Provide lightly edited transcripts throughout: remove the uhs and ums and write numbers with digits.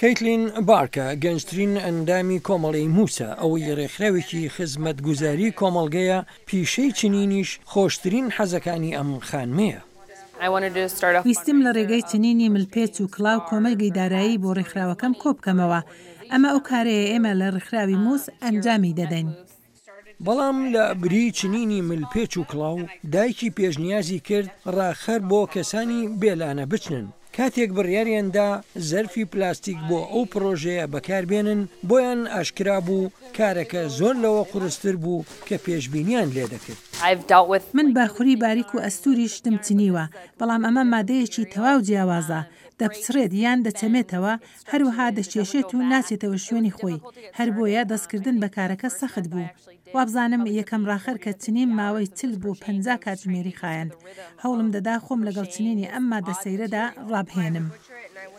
کەیتلین بارکە، گەنجترین ئەندامی کۆمەڵەی موسە، ئەوەی ڕێکخراوێکی خزمەتگوزاری کۆمەڵگەیە، پیشەی چنینیش خۆشترین حەزەکانی ئەم خانمەیە. ویستم لە ڕێگەی چنینی ملپێچ و کڵاو کۆمەگی دارایی بۆ ڕێکخراوەکەم کۆبکەمەوە. ئەمە ئەو کارەیە ئێمە لە ڕێکخراوی موس ئەنجامی دەدەین. بەڵام لە بری چنینی ملپێچ و کڵاو، دایکی پێشنیازی کرد ڕاخەر بۆ کەسانی بێ لانە بچنن. کاتێک بڕیاریان دا زەرفی پلاستیک بۆ ئەو پڕۆژەیە بەکاربێنن، بۆیان ئاشکرا بوو کارەکە زۆر لەوە قورستر بوو کە پێشبینیان لێدەکرد. من بە خوری باریک و ئەستووریش شتم چنیوە، بەڵام ئەمە مادەیەکی تەواو جیاوازە، دەپچڕێت یان دەچەمێتەوە، هەروەها دەکێشێت و ناچێتەوە شوێنی خۆی، هەر بۆیە دەستکردن بە کارەکە سەخت بوو. وابزانم یەکەم ڕاخەر کە چنیم ماوەی 40 بۆ 50 کاتژمێری خایاند. هەوڵم دەدا خۆم لەگەڵ چنینی ئەم مادە سەیرەدا ڕابهێنم.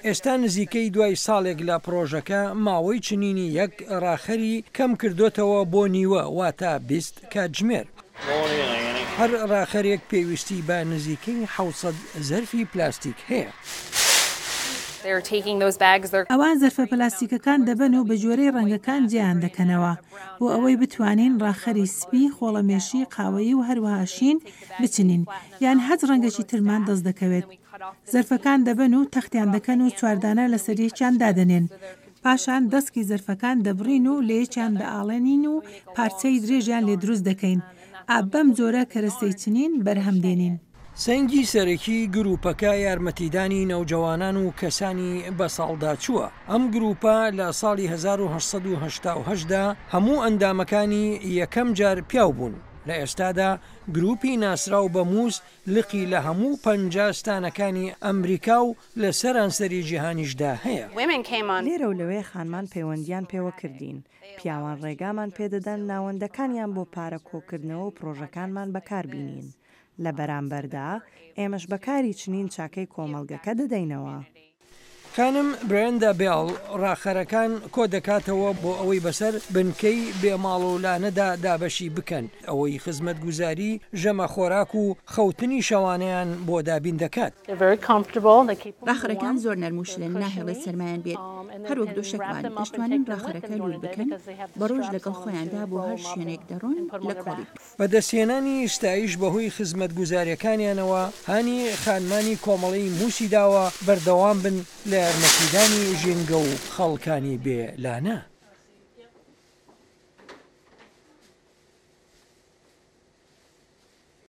ئێستا نزیکەی دوای ساڵێک لە پڕۆژەکە، ماوەی چنینی یەک ڕاخەری کەمکردۆتەوە بۆ نیوە واتە 20 کاتژمێر. هەر ڕاخەرێک پێویستی بە نزیکەی 700 زەرفی پلاستیک هەیە. ئەوان زەرفە پلاستیکەکان دەبەن و بەگوێرەی ڕەنگەکان جیایان دەکەنەوە، بۆ ئەوەی بتوانین ڕاخەری سپی، خۆڵەمێشی، قاوەیی و هەروەها شین بچنین، یان هەچ ڕەنگێکی ترمان دەست دەکەوێت. زەرفەکان دەبەن و تەختیان دەکەن و چواردانە لەسەر یەکیان دادەنێن. پاشان دەسکی زەرفەکان دەبڕین و لەیەکیان دەئاڵێنین و پارچەی درێژیان لێ دروست دەکەین. ئا بەم جۆرە کەرەستەی چنین بەرهەم دێنین. سەنگی سەرەکی گروپەکە یارمەتیدانی نەوجەوانان و کەسانی بەساڵداچووە. ئەم گروپە لە ساڵی 1888 دا هەموو ئەندامەکانی یەکەم جار پیاو بوون. لە ئێستادا گروپی ناسراو بە مووس لقی لە هەموو 50 ستانەکانی ئەمریکا و لە سەرانسەری جیهانیشدا هەیە. لێرە و لەوێ خانمان پەیوەندییان پێوە کردین، پیاوان ڕێگامان پێدەدەن ناوەندەکانیان بۆ پارە کۆکردنەوە و پڕۆژەکانمان بەکاربینین. لە بەرامبەردا، ئێمەش بە کاری چنین چاکەی کۆمەڵگەکە دەدەینەوە. خانم برێندا بێڵ ڕاخەرەکان کۆدەکاتەوە بۆ ئەوەی بەسەر بنکەی بێ ماڵ و لانەدا دابەشی بکەن، ئەوەی خزمەتگوزاری ژەمە خۆراک و خەوتنی شەوانەیان بۆ دابین دەکات. ڕاخەرەکان زۆر نەرم و شلن، ناهێڵێت سەرمایان بێت، هەروەک دۆشەک وان، دەشتوانن ڕاخەرەکە لوول بکەن بە ڕۆژ لەگەڵ خۆیاندا بۆ هەر شوێنێک دەڕۆن لە کۆڵی بکەن. بەدەستهێنانی ستایش بەهۆی خزمەتگوزارییەکانیانەوە هانی خانمانی کۆمەڵەی موسی داوە بەردەوام بن لە یارمەتیدانی ژینگە و خەڵکانی بێ لانە.